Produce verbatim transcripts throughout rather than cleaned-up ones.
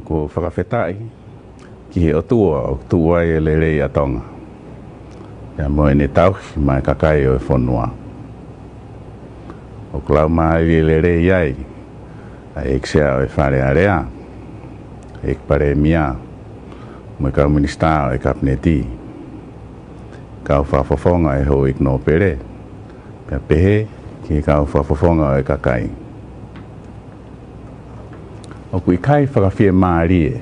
ʻOku ou fakafetaʻi ki he ʻOtua ʻoku tuʻu ai e lelei ʻa Tonga, pea mo ʻene tauhi maʻa e kakai ʻo e fonua. ʻOku laumālie lelei ai ʻa e ʻEiki Sea ʻo e Fale Alea, ʻEiki Palēmia, mo e kau Minisitā ʻo e Kapineti, kau Fakafofonga ʻo e Houʻeiki Nōpele, pea pehē ki he kau Fakafofonga ʻo e kakai. ʻOku ʻikai fakafiemālie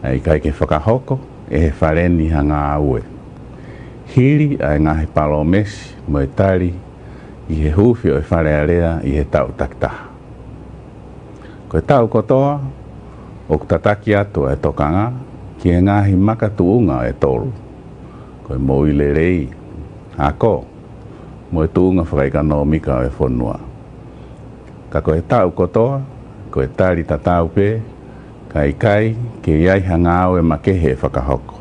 ʻa e ʻikai ke fakahoko ʻe he Fale ni ha ngāue, hili ʻa e ngaahi palōmesi mo e tali ʻi he huufi ʻo e Fale Alea ʻi he taʻu takitaha. Ko e taʻu kotoa, ʻoku tataki atu ʻa e tokanga ki he ngaahi makatuʻunga ʻe tolu. Ko e moʻui lelei, ako, mo e tuʻunga fakaʻekonōmika ʻo e fonua. Ka ko e taʻu kotoa, ko e tali tatau pē, ka ʻikai ke ʻi ai ha ngāue makehe ʻe fakahoko.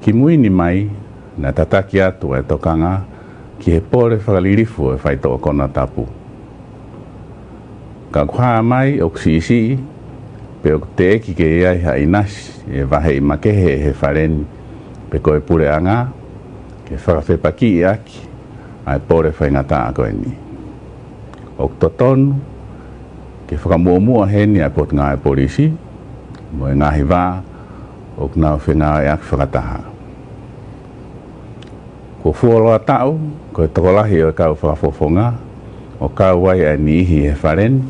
Kimui ni mai, naʻe tataki atu ʻa e tokanga ki he pole fakalilifu ʻo e faitoʻo konatapu. Ka ʻoku hā mai ʻoku siʻisiʻi, pe ʻoku teʻeki ke ʻi ai ha ʻinasi ʻe vaheʻi makehe ʻe he Fale ni, pe ko e Puleʻanga, ke fakafepakiʻi ʻaki ʻa e pole faingataʻa ko eni. ʻOku totonu ke fakamuʻomuʻa heni ʻa e Potungāue Polisi mo e ngaahi vā ʻoku nau fengāueʻaki fakataha. Kuo fuoloa taʻu ko e tokolahi ʻo e kau Fakafofonga ʻoku kau ai ʻa e niʻihi ʻi he Fale ni,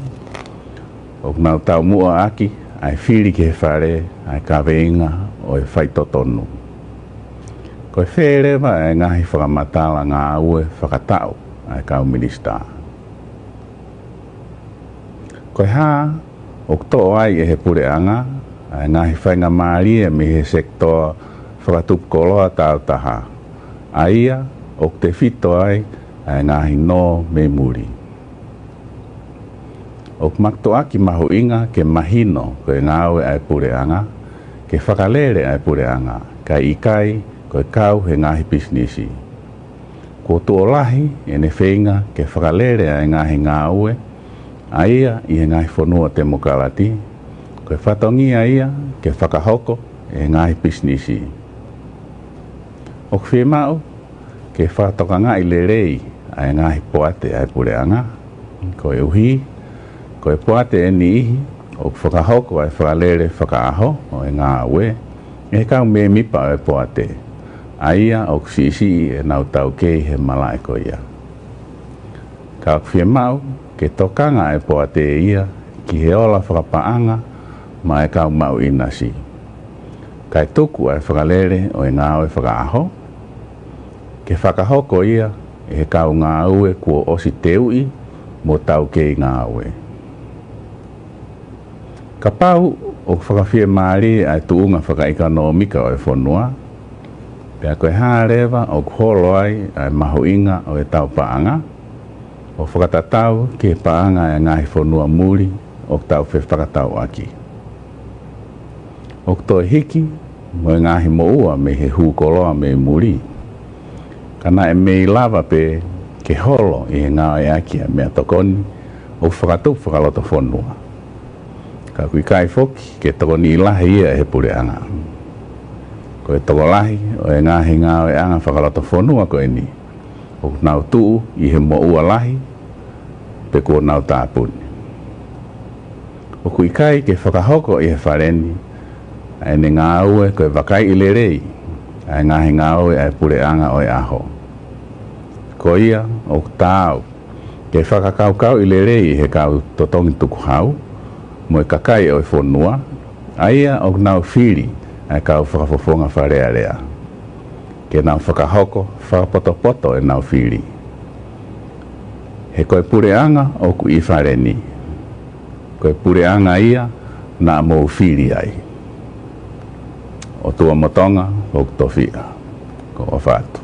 ʻoku nau taumuʻa ʻaki ʻa e fili ki he Fale ʻa e kaveinga ʻo e faitotonu. Ko e fē leva ʻa e ngaahi fakamatala ngāue fakataʻu ʻa e kau Minisitā? Ko e hā ʻoku toʻo ai ʻe he Puleʻanga ʻa e ngaahi faingamālie mei he sekitoa fakatupu koloa tāutaha, ʻa ia ʻoku tefito ai ʻa e ngaahi nō mei muli? ʻOku mātuʻaki mahuʻinga ke mahino ko e ngāue ʻa e Puleʻanga ke fakalele ʻa e Puleʻanga, kae ʻikai ko e kau he ngaahi pisinisi. Kuo tuʻo lahi ʻene feinga ke fakalele ʻa e ngaahi ngāue, ʻa ia ʻi he ngaahi fonua temokalati, ko e fatongia ia ke fakahoko ʻe he ngaahi pisinisi. ʻOku fiemaʻu ke fakatokangaʻi lelei ʻa e ngaahi poate ʻa e Puleʻanga, koeʻuhi ko e poate ʻe niʻihi ʻoku fakahoko ʻa e fakalele fakaʻaho ʻo e ngāue ʻe he kau mēmipa ʻo e poate, ʻa ia ʻoku siʻisiʻi ʻenau taukei he malaʻe ko ia. Ka ʻoku fiemaʻu ke tokanga ʻa e poate ia ki he ola fakapaʻanga maʻa e kau maʻu ʻinasi, kae tuku ʻa e fakalele ʻo e ngāue fakaʻaho ke fakahoko ia ʻe he kau ngāue kuo ʻosi teuʻi mo taukei ngāue. Kapau ʻoku fakafiemālie ʻa e tuʻunga fakaʻekonōmika ʻo e fonua, pea ko e hā leva ʻoku holo ai ʻa e mahuʻinga ʻo ʻetau paʻanga ʻo fakatatau ki he paʻanga ʻa e ngaahi fonua muli ʻoku tau fefakatauʻaki? ʻOku toe hiki mo e ngaahi moʻua mei he hū koloa mei muli, ka naʻe mei lava pē ke holo ʻi he ngāueʻaki ʻa e meʻatokoni ʻoku fakatupu fakalotofonua. Ka ʻoku ʻikai foki ke tokoniʻi lahi ia ʻe he Puleʻanga. Ko e tokolahi ʻo e ngaahi ngāueʻanga fakalotofonua ko eni ʻoku nau tuʻu ʻi he moʻua lahi pe kuo nau tāpuni. ʻOku ʻikai ke fakahoko ʻe he Fale ni ʻa ʻene ngāue ko e vakaiʻi lelei ʻa e ngaahi ngāue ʻa e Puleʻanga ʻo e ʻaho. Ko ia ʻoku taau ke fakakaukauʻi lelei ʻe he kau totongi tukuhau mo e kakai ʻo e fonua, ʻa ia ʻoku nau fili ʻa e kau Fakafofonga Fale Alea, ke nau fakahoko fakapotopoto ʻenau fili. He ko e Puleʻanga ʻoku ʻi Fale ni, ko e Puleʻanga ia naʻa mou fili ai. ʻOtua mo Tonga ʻoku tofiʻa. Ko e ʻofa atu.